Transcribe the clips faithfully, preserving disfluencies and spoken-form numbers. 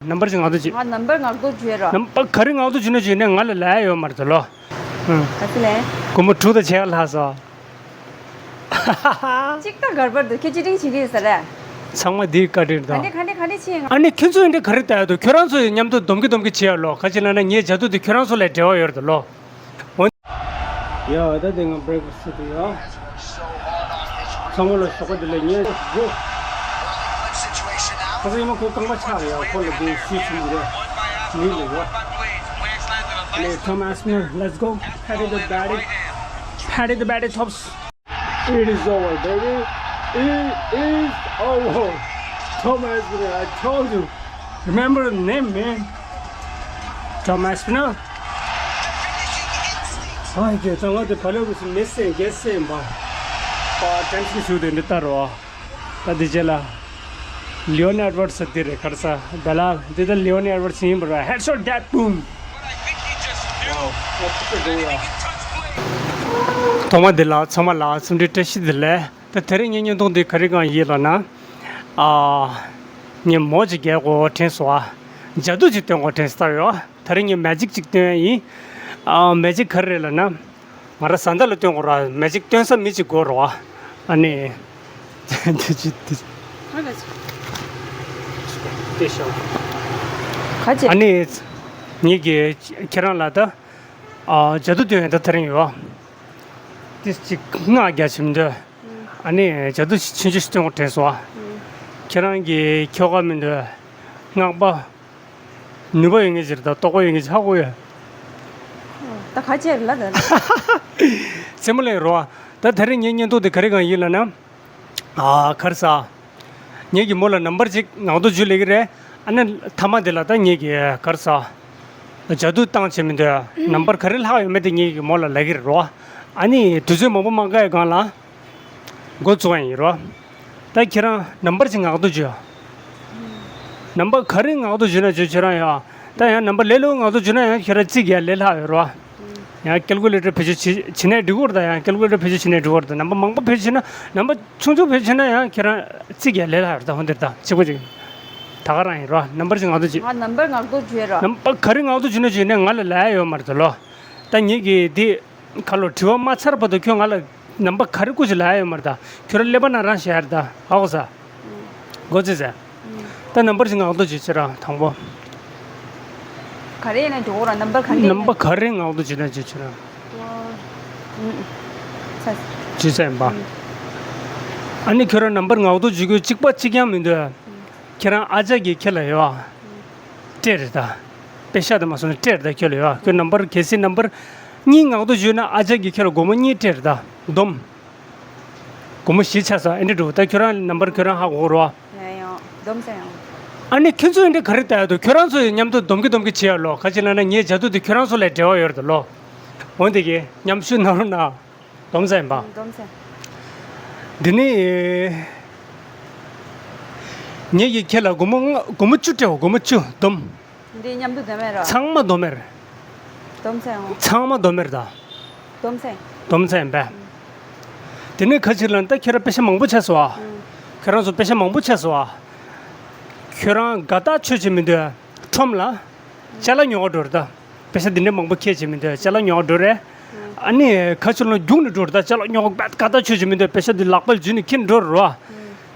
ནམ་བར་ཅིག་ངག་ཐོག་བྱེད། ང་ནམ་བར་ངག་ཐོག་བྱེད་རོགས། ནམ་བར་ག་རེ་ངག་ཐོག་བྱེད་ན་བྱེད་ནས་ང་ལ་ལབ་ཡ་ཡོད་མ་རེད་ད་ལོ། ཨང་། ག་ཚོད་ལས། སྒོར་མོ་དྲུག་དང་ཕྱེད་ཀ་ལྷག་སོང་། གཅིག་ད་གར་པར་འདུག་ཁྱེད་ཅི་དྲིང་བྱེད་ཀྱི་ཡོད་ས་རེད། ཚང་མ་འདིའི་བཀའ་དྲིན་དང་། ག་འདྲས་ག་འདྲས་ག་འདྲས་བྱེད་ཡིན། ཨ་ནི་ཁྱོད་ཚོ་ཡིན་འདྲ་ག་རེ་ལྟ་ཡ་འདུག་ཁྱོད་རང་ཚོ་ཡི་མཉམ་དུ་སྡོམ་གི་སྡོམ་གི་བྱེད་ཡ་ལོ། ག་ཅི་ལབ་ན་ངའི་ཇ་དུ་དེ་ཁྱོད་རང་ཚོ་ལ་འབྲེལ་བ་ཡོད་རེད་ལོ། འོན། ཡ་ད་དེ་ང་བྷི་རེག་ཕ་སི་དེ་ཡ། ཚང་མ་ལ་ཞོགས་པ་བདེ་ལེགས་ཉལ་འགྲོ། ཁ་སང་ཉི་མ་ཁོའི་རྐང་པ་ཆག་ཡ་ཁོ་ལ་དེ་ཤུ་ཆུང་རེད། མི་ལ་ཡ། Let's go. Patty the batty. Patty the batty tops. It is over, baby. It is over. Tom Aspinall, I told you. Remember the name, man. Tom Aspinall. ཨ་ཀྱེ་ད་ང་དེ་བ་ལེ་བུ་སི་མེ་སེ་གེ་སེ་འབའ། པ་ཏན་སི་ཤུ་དེ་འདི་ལྟར་རོ། ད་འདི་རྗེས་ལ། ལིའོ་ནི་ཨེ་ཌི་ཝར་ཌི་སི་འདི་རེད་གར་ས་བེ་ལ་འདི་ད་ལིའོ་ནི་ཨེ་ཌི་ཝར་ཌི་སི་ཡིན་པ་རེད། Headshot that boom. Wow, that's a good one. ཐོག་མ་འདི་ལ་ཚང་མ་ལ་འཚམས་འདྲི་བཀྲ་ཤིས་བདེ་ལེགས། ད་དེ་རིང་ངའི་བརྙན་ཐུང་འདི་ག་རེ་གང་ཡིན་ལབ་ན། ཨ། ངས་མོ་ཅིག་རྒྱག་དགོས་དྲན་སོང་ཨ། ཇ་དུ་ཅིག་སྟོན་དགོས་དྲན་སོང་ཡོད། དེ་རིང་ངས་མེ་ཇིག་ཅིག་སྟོན་ཡ་ཡིན། ཨ། མེ་ཇིག་ག་རེ་རེད་ལབ་ན། ང་རང་བཟའ་ཟླ་ལ་སྟོན་དགོས་ར། མེ་ཇིག་སྟོན་ས་མི་ཅིག་དགོས་ར། ཨ་ནི། དེ་ཅི་དེ། ཨ་ལ་ཅི། དེ་ཤོག་ག་ཅི། ཨ་ནི། ངེད་ཀྱིས་ཁྱེད་རང་ལ་ད། ཨ། ཇ་དུ་སྟོན་ཡ་ད་དེ་རིང་ཡོད། དེ་ཅིག་སྔགས་རྒྱག་བྱེད་མི་འདོད། ཨ་ནི་ཇ་དུ་ཆུང་ཆུང་ཞིག་སྟོན་དགོས་དྲན་སོང་ཨ། ཁྱེད་རང་གིས་ཁྱོ་ག་མི་འདོད། སྔགས་པ། ནུས་པ་ཡོད་མཁན་ཅིག་རེད་ད། རྟོགས་པ་ཡོད་མཁན་ཅིག་ཧ་གོ་ཡོད། ད་ག་ཅི་རེད་ལ་ད། རྩེད་མོ་ལེན་རོགས། ད་དེ་རིང་ངའི་བརྙན་ཐུང་དེ་ག་རེ་གང་ཡིན་ལབ་ན། ཨ། གར་ས། ངེད་ཀྱི་མོ་ལ་ནམ་བར་ཅིག་ངག་ཐོག་བརྗོད་ལེ་གི་རེད། ཨ་ནི་ཐ་མ་དེ་ལ་ད་ངེད་ཀྱི་གར་ས། ཇ་དུ་བཏང་བྱེད་མི་འདོད། ནམ་བར་ག་རེ་ལྷག་ཡོད་མེད་དེ་ངེད་ཀྱི་མོ་ལ་ལབ་གི་རེད་རོ། ཨ་ནི་དུས་ཚོད་མང་པོ་མ་འགོར་ཡ་སྒང་ལ། འགོ་བཙུགས་ཡ་ཡིན་རོ། ད་ཁྱེད་རང་ནམ་བར་ཅིག་ངག་ཐོག་བརྗོད། ནམ་བར་ག་རེ་ངག་ཐོག་བརྗོད་ན་བརྗོད་ཁྱེད་རང་ཡ། ད་ཡང་ནམ་བར་ལས་སླ་པོ་ངག་ཐོག་བརྗོད་ན་ཡང་ཁྱེད་རང་རྩིས་རྒྱག་ལས་སླ་ཡོད་རོ། ཡང་ཀེལ་ཀུ་ལེ་ཊར་བེད་སྤྱོད་བྱེད་བྱེད་ནས་འགྲིག་གི་རེད་ད། ཡང་ཀེལ་ཀུ་ལེ་ཊར་བེད་སྤྱོད་བྱེད་ནས་འགྲིག་གི་རེད་ད། ནམ་བར་མང་པོ་བེད་སྤྱོད་བྱེད་ན་ནམ་བར་ཆུང་ཆུང་བེད་སྤྱོད་བྱེད་ན་ཡང་ཁྱེད་རང་རྩིས་རྒྱག་ལས་སླ་ཡོད་རེད་ད། འོ་འདིར་ད་གཅིག་པ་ཅིག་ད་ག་རང་ཡིན་རོ། ནམ་བར་ཅིག་ངག་ཐོག་བརྗོད་རོ། ནམ་བར་ག་རེ་ངག་ཐོག་བརྗོད་ན་བརྗོད་ནས་ང་ལ་ལབ་ཡ་ཡོད་མ་རེད་ད་ལོ། ད་ངེད་ཀྱིས་འདི། ཁ་ལོ་དྲི་བ་མ་ཚར་བར་དུ་ཁྱོད་ང་ལ་ནམ་བར་ག་རེ་སྐུ་ཞིག་ལབ་ཡ་ཡོད་མ་རེད་ད། ཁྱོད་རང་ཀླད་པ་ནང་རང་བཤད་ཡ་རེད་ད། ཧ་གོ་ས། གོ་ཚོད་ཟེར། ད་ནམ་བར་ཞིག་ངག་ཐོག་བརྗོད་ཁྱེད་རང་དང་པོ། ག་རེ་ཡིན་ན་འགྲོ་གོ་ར་ནམ་བར་ག་འདྲ་ཡིན་ན། ནམ་བར་ག་རེ་ངག་ཐོག་བརྗོད་ན་བརྗོད་ཁྱེད་རང་། ཨ། ཚ། བརྗོད་ཚར་ཡིན་པ། ཨ་ནི་ཁྱོད་རང་ནམ་བར་ངག་ཐོག་བརྗོད་རྒྱུ་གཅིག་པ་གཅིག་རྐྱང་མི་འདུག་ཁྱེད་རང་ཨ་ཅག་གིས་ཁྱེད་ལ་ཡོད། སྤྲད་རེད་ད། པེ་ཤག་དེ་མ་སོང་ན་སྤྲད་རེད་ད་ཁྱོད་ལ་ཡོད། ཁྱོད་ནམ་བར་གལ་སྲིད་ནམ་བར་གཉིས་ངག་ཐོག་བརྗོད་ན་ཨ་ཅག་གིས་ཁྱོད་ལ་སྒོར་མོ་གཉིས་སྤྲད་རེད་ད། སྡོམ། སྒོར་མོ་བཞི་ཆགས་ས་ཨེ་འདྲ་འགྲོ། ད་ཁྱོད་རང་ནམ་བར་ཁྱོད་རང་ཧ་གོ་རོ། ཡང་ཡང་སྡོམ་ས་ཡང་། ཨ་ནི་ཁྱོད་ཚོ་ཨེ་འདྲ་ག་རེ་ལྟ་ཡ་འདུག་ཁྱོད་རང་ཚོ་ཡི་མཉམ་དུ་སྡོམ་གི་སྡོམ་གི་བྱེད་ཡ་ལོ། ག་ཅི་ལབ་ན་ངའི་ཇ་དུ་དེ་ཁྱོད་རང་ཚོ་ལ་འབྲེལ་བ་ཡོད་རེད་ད་ལོ། འོན་ཏེ་གི་མཉམ་ཞུགས་གནང་རོགས་གནང་། སྡོམ་ས་ཡིན་པ། སྡོམ་ས། འདི་ནི། ངེད་ཀྱིས་ཁྱེད་ལ་སྒོར་མོ་ལྔ་སྒོར་མོ་བཅུ་སྤྲད་པ་སྒོར་མོ་བཅུ་སྡོམ། འདི་མཉམ་དུ་སྡོམ་མེད་རོ། ཚང་མ་སྡོམ་མེར། སྡོམ་ས་ཡང་། ཚང་མ་སྡོམ་མེར་ད། སྡོམ་ས་ཡང་། སྡོམ་ས་ཡིན་པས། དེ་ནས་ཁ་ཕྱིར་ལ་ད་ཁྱོད་རང་པེ་ཤ་མང་པོ་ཆགས་སོང་ཨ། ཁྱོད་རང་ཚོ་པེ་ཤ་མང་པོ་ཆགས་སོང་ཨ། ཁྱོད་རང་དགའ་ཐག་ཆོད་བྱེད་མི་འདོད། ཁྲོམ་ལ། ཅ་ལག་ཉོ་ག་འགྲོ་རེད་ད། པེ་ཤ་འདི་འདྲ་མང་པོ་ཁྱེར་བྱེད་མི་འདོད་ཅ་ལག་ཉོ་ག་འགྲོ་རེད། ཨ་ནི་ཁ་ཕྱིར་ལ་རྒྱུགས་ནས་འགྲོ་རེད་ད། ཅ་ལག་ཉོ་ག་དགའ་ཐག་ཆོད་བྱེད་མི་འདོད་པེ་ཤ་འདི་ལག་པ་ལ་འཇུས་ནས་ཁྱེར་འགྲོ་རེད་རོ།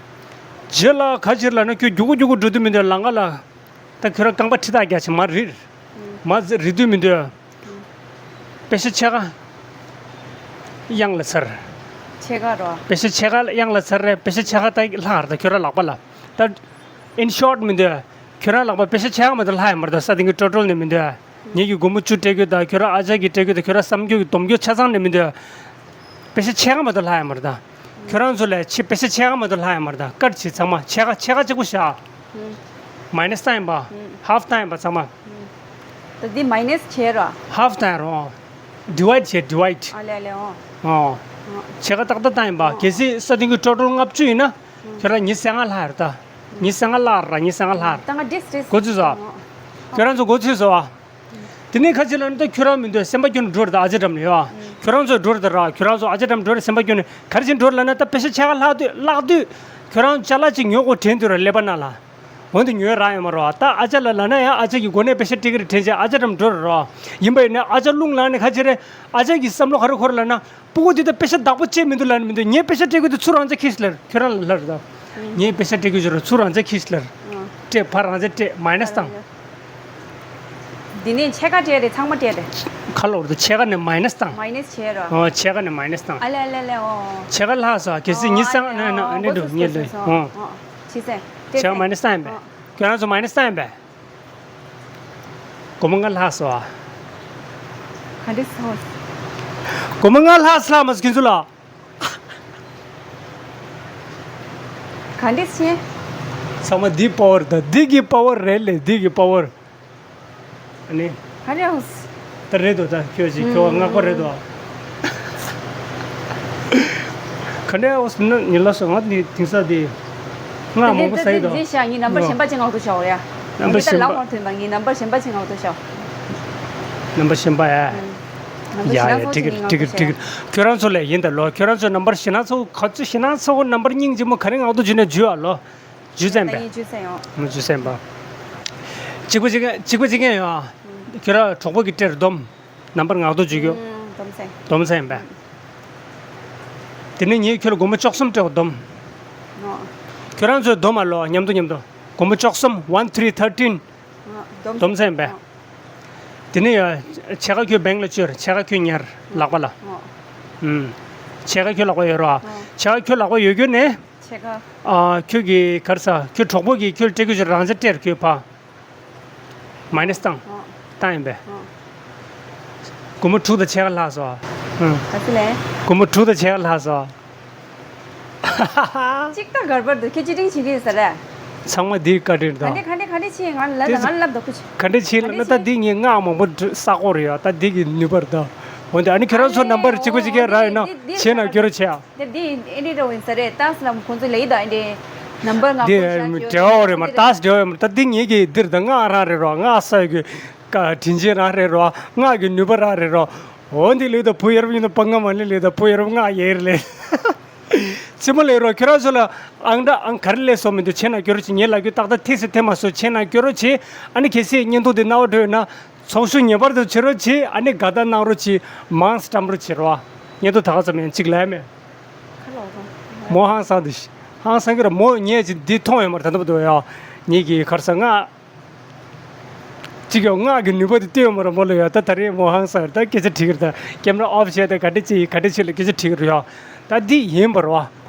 རྗེས་ལ་ཁ་ཕྱིར་ལ་ན་ཁྱོད་རྒྱུག་གུ་རྒྱུག་གུ་འགྲོ་དུས་མི་འདོད་ལམ་ཁ་ལ། ད་ཁྱོད་རང་རྐང་པ་ཁྲི་ཐག་རྒྱག་བྱས་མར་རིལ། མར་རིལ་དུས་མི་འདོད། པེ་ཤ་ཕྱེད་ཀ་གཡང་ལ་ཚར། ཕྱེད་ཀ་རོ། པེ་ཤ་ཕྱེད་ཀ་གཡང་ལ་ཚར་རེད། པེ་ཤ་ཕྱེད་ཀ་ད་ལྷག་རེད་ད་ཁྱོད་རང་ལག་པ་ལ། ད་in short་མི་འདོད། ཁྱོད་རང་ལག་པ་པེ་ཤ་ཕྱེད་ཀ་མ་གཏོགས་ལྷག་ཡོད་མ་རེད་ད། ས་སྟེང་གི་ཀྲོ་ཀྲོལ་ནས་མི་འདོད། ངེད་ཀྱི་སྒོར་མོ་བཅུ་སྤྲད་རྒྱུ་དང་ཁྱོད་རང་ཨ་ཅག་གིས་སྤྲད་རྒྱུ་དང་ཁྱོད་རང་བསམ་རྒྱུ་གི་སྡོམ་རྒྱུ་ཆ་ཚང་ནས་མི་འདོད། པེ་ཤ་ཕྱེད་ཀ་མ་གཏོགས་ལྷག་ཡོད་མ་རེད་ད། ཁྱོད་རང་ཚོ་ལ་ཕྱི་པེ་ཤ་ཕྱེད་ཀ་མ་གཏོགས་ལྷག་ཡོད་མ་རེད་ད། ཀཊ་བྱེད་ཚང་མ་ཕྱེད་ཀ་ཕྱེད་ཀ་གཅིག་པོ་བཞག་མ་ནས་སི་བཏང་ཡིན་པ། ཧབ་བཏང་ཡིན་པ་ཚང་མ། ད་འདི་མ་ནས་སི་བྱེད་རོ། ཧབ་བཏང་ཡིན་རོ། ཌི་ཝའིཌ་བྱེད་ཌི་ཝའིཌ། ཨ་ལེ་ཨ་ལེ་ཨོ། ཨོ། ཕྱེད་ཀ་ཏག་ཏག་བཏང་ཡིན་པ། གལ་སྲིད་ས་སྟེང་གི་ཀྲོ་ཀྲོལ་ལྔ་བཅུ་ཡིན་ན། ཁྱོད་རང་ཉི་ཤུ་རྩ་ལྔ་ལྷག་རེད་ད། ཉི་ཤུ་རྩ་ལྔ་ལྷག་ར་ཉི་ཤུ་རྩ་ལྔ་ལྷག་རེད། ད་ང་འདྲེས་འདྲེས། མགོ་ཚོས་སོ། ཁྱོད་རང་ཚོ་མགོ་ཚོས་སོ། དེ་ནས་ཁ་ཅིག་ལ་ནི་ད་ཁྱོད་རང་མི་འདོད་སེམས་པ་སྐྱོ་ནས་འགྲོ་རེད་ད་ཨ་ཅག་འགྲམ་ལ་ཡོད། ཁྱོད་རང་ཚོ་འགྲོ་རེད་ད་ར་ཁྱོད་རང་ཚོ་ཨ་ཅག་འགྲམ་འགྲོ་རེད་སེམས་པ་སྐྱོ་ནས་ག་རེ་བྱས་འགྲོ་རེད་ལབ་ན་ད་པེ་ཤ་ཕྱེད་ཀ་ལྷག་དུས་བརླག་དུས་ཁྱོད་རང་ཅ་ལག་ཅིག་ཉོ་དགོས་དྲན་དུས་ར་ཀླད་པ་ནང་ལ། འོན་ཏེ་ཉོས་རག་ཡོད་མ་རེད་བ། ད་ཨ་ཅག་ལ་ལབ་ན་ཡང་ཨ་ཅག་གི་མགོ་ནས་པེ་ཤ་སྤྲད་ཀྱི་རེད་དྲན་བྱས་ཨ་ཅག་འགྲམ་འགྲོ་རེད་རོ། ཡིན་པ་ཡིན་ན་ཨ་ཅག་རླུང་ལངས་ནས་ཁ་ཆེ་རེད། ཨ་ཅག་གི་བསམ་བློ་ག་རེ་འཁོར་ལབ་ན། སྤུ་གུ་འདི་ད་པེ་ཤ་བདག་པོ་བྱེད་མི་འདུག་ལབ་ནི་མི་འདུག་ངས་པེ་ཤ་སྤྲད་ཀྱི་འདུག་ཚུར་རང་ཅག་ཁྱེར་ཤིག་ལབ། ཁྱོད་རང་ལ་ལབ་རེད་ད། ངས་པེ་ཤ་སྤྲད་ཀྱི་ཡོད་རེད། ཚུར་རང་ཅག་ཁྱེར་ཤིག་ལབ། སྤྲད་ཕར་རང་ཅག་སྤྲད། མའི་ནས་བཏང་། འདི་ནས་ཕྱེད་ཀ་སྤྲད་རེད། ཚང་མ་སྤྲད་རེད། ཁ་ལོར་དུ་ཕྱེད་ཀ་ནས་མའི་ནས་བཏང་། མའི་ནས་བྱས་རོ། ཨོ་ཕྱེད་ཀ་ནས་མའི་ནས་བཏང་། ཨ་ལེ་ཨ་ལེ་ཨ་ལེ། ཨོ། ཕྱེད་ཀ་ལྷག་སོང་། གལ་སྲིད་ཉི་ཤུ་རྩ་ལྔ་ནས་ཨ་ནི་འགྲོ་ངས་ལོས། ཨོ། ཕྱེད་ཀ་མའི་ནས་བཏང་ཡིན་པས། ཁྱོད་རང་ཚོ་མའི་ནས་བཏང་ཡིན་པས། སྒོར་མོ་ལྔ་ལྷག་སོང་། ག་འདྲ་སོང་། སྒོར་མོ་ལྔ་ལྷག་ལྷག་མ་སོང་ཁྱེད་ཚོ་ལ། ག་འདྲས་བྱས། ཚང་མ་འདི་པ་ཝར་དང་འདི་གི་པ་ཝར་རེད་ལེ། འདི་གི་པ་ཝར། ཨ་ནི། ག་འདྲས་འོང་། ད་རེད་དོ། ད་ཁྱོད་ཅིག་ཁྱོད་ངག་པ་རེད་དོ། ག་འདྲས་འོང་ཟེར་ན་ཉི་ལ་སོ་ང་འདི་དེང་སང་འདི་ང་མང་པོ་ཟ་ཡི་དོ། འདི་ཤ་ངའི་ནམ་བར་གཞན་པ་ཅིག་ངག་ཏུ་བྱའོ་ཡ། ནམ་བར་གཞན་པ། ལ་མོར་ཐོན་པ་ངའི་ནམ་བར་གཞན་པ་ཅིག་ངག་ཏུ་བྱའོ། ནམ་བར་གཞན་པ་ཡ། ཡ་ཡ་འགྲིག་གི་འགྲིག་གི་འགྲིག་གི། ཁྱོད་རང་ཚོ་ལས་ཡིན་ད་ལོ། ཁྱོད་རང་ཚོ་ནམ་བར་ཞེ་ན་ཚོ་ག་ཚོད་ཞེ་ན་ཚོ་ནམ་བར་སྙིང་རྗེ་མོ་ག་རེ་ངག་ཏུ་འཇུས་ན་འཇུས་ཨ་ལོ། འཇུས་ཚན་པས། ད་ཡིན་འཇུས་ཚན་ཡོང་། མ་འཇུས་ཚན་པ། གཅིག་པ་གཅིག་རྐྱང་གཅིག་པ་གཅིག་རྐྱང་ཡོང་ཨ། ཁྱོད་རང་གྲོགས་པོ་གི་སྤྲད་རེད་སྡོམ། ནམ་བར་ངག་ཏུ་འཇུས་རྒྱུ། སྡོམ་ཚན། སྡོམ་ཚན་པས། དེ་ནས་ངས་ཁྱོད་ལ་སྒོར་མོ་བཅུ་གསུམ་སྤྲད་པ་སྡོམ། ཁྱོད་རང་ཚོས་སྡོམ་ཨ་ལོ། མཉམ་དུ་མཉམ་དུ་སྒོར་མོ་བཅུ་གསུམ། one three thirteen། སྡོམ་ཚན་པས། དེ་ནས་ཡ་ཕྱེད་ཀ་ཁྱོད་བེང་ལ་བཅོལ། ཕྱེད་ཀ་ཁྱོད་ཉར་ལག་པ་ལ། ཨུམ། ཕྱེད་ཀ་ཁྱོད་ལག་པ་ཡོད་རོགས། ཕྱེད་ཀ་ཁྱོད་ལག་པ་ཡོད་རྒྱུ་ནས། ཕྱེད་ཀ་ཨ་ཁྱོད་ཀྱི་ག་རེ་ཟ། ཁྱོད་གྲོགས་པོ་གིས་ཁྱོད་ལ་སྤྲད་རྒྱུ་ཞིག་རང་ཅག་སྤྲད་ར་ཁྱོད་ཕ། མའི་ནས་བཏང་། བཏང་ཡིན་པས། སྒོར་མོ་དྲུག་དང་ཕྱེད་ཀ་ལྷག་སོང་། ག་ཚོད་ལས། སྒོར་མོ་དྲུག་དང་ཕྱེད་ཀ་ལྷག་སོང་། གཅིག་ད་གར་བར་འདུག་ཁྱེད་ཅི་ཏིང་བྱེད་ཀྱི་ཡོད་ས་རེད། ཚང་མ་འདིའི་བཀའ་དྲིན་དང་། ག་འདྲས་ག་འདྲས་ག་འདྲས་བྱེད། ང་ལ་ང་ལབ་དོ་ཁུ་ཆེ། ག་འདྲས་བྱེད་ལབ་ན་ད་འདི་ངས་སྔགས་མང་པོ་བསགས་ཀྱི་ཡོད་རེད་ཡ། ད་འདི་གི་ནུས་པ་རེད་ད། འོན་ཏེ་ཨ་ནི་ཁྱོད་རང་ཚོ་ནམ་བར་གཅིག་པ་གཅིག་རྐྱང་རག་ཡོད་ན་འདི་འདི་ཁྱེད་ན་འགྱུར་བ་བྱེད་ཨ། དེ་འདི་ཨེ་འདྲི་འདྲ་བོ་ཡིན་ས་རེད། ཏཱས་ལ་ཁོང་ཚོ་ལ་ཡིད་དང་ཨེ་འདྲི་ནམ་བར་ང་འདི་ཁོང་ཤག་འབྲེལ་བ་རེད་མ་རེད། ཏཱས་འབྲེལ་བ་ཡོད་མ་རེད། ད་འདི་ངེད་ཀྱི་འདིར་ད་ང་རང་རེད་རོ། ང་ས་ཡོད་ཀྱི་ཀ་དྲིན་ཆེན་རང་རེད་རོ། ང་གི་ནུས་པ་རང་རེད་རོ། འོ་འདི་ལོས་ད་བུ་ཡར་བ་ཡིན་ན་པ་ང་མ་ལེ་ལོས་ད་བུ་ཡར་བ་ང་ཡེར་ལེ། ཙི་མོ་ལེ་རོ། ཁྱོད་རང་ཚོ་ལ་ཨང་འདྲ་ཨང་ག་རེ་ལས་སོ་མི་འདུག་ཁྱེད་ན་སྐྱོར་ཅིག་ངས་ལབ་རྒྱུ་ཏག་ཏག་ཐིག་སེ་ཐེ་མ་སོ། ཁྱེད་ན་སྐྱོར་རོ་ཆེ། ཨ་ནི་གལ་སྲིད་བརྙན་ཐུང་འདི་རྣ་བ་འགྲོ་ཡོད་ན། ཚོགས་ཞུགས་ངེས་པར་དུ་བྱེད་རོགས་གྱིས། ཨ་ནི་དགའ་རྟགས་གནང་རོགས་གྱིས། མང་སི་བཀྲམ་རོགས་བྱེད་རོགས། ཉེ་དུ་ད་ག་ཙམ་ཡང་གཅིག་ལས་མེད། མོ་ཧང་སང་དུ་ཤི། ཧང་སང་གི་ར་མོ་ཉེ་ཅིག་འདི་མཐོང་ཡོད་མ་རེད། ད་ལྟ་བར་དུ་ཡ། ཉེ་གི་ཁར་ས་ང་གཅིག་ཡང་ངག་གི་ནུས་པ་དེ་སྟོན་ཡོད་མ་རེད་མོ་ལ་ཡ། ད་ད་རེས་མོ་ཧང་སང་རེད། ད་སྐད་ཆ་དྲིས་གི་རེད། ད་ཀེམ་ར་ཨོཕ་བྱས་ད་ག་འདྲ་ཅིག་ག་འདྲ་ཅིག་ལ་སྐད་ཆ་དྲིས་གི་རེད་ཡ། ད་འདི་ཡིན་པ་རེད་བ།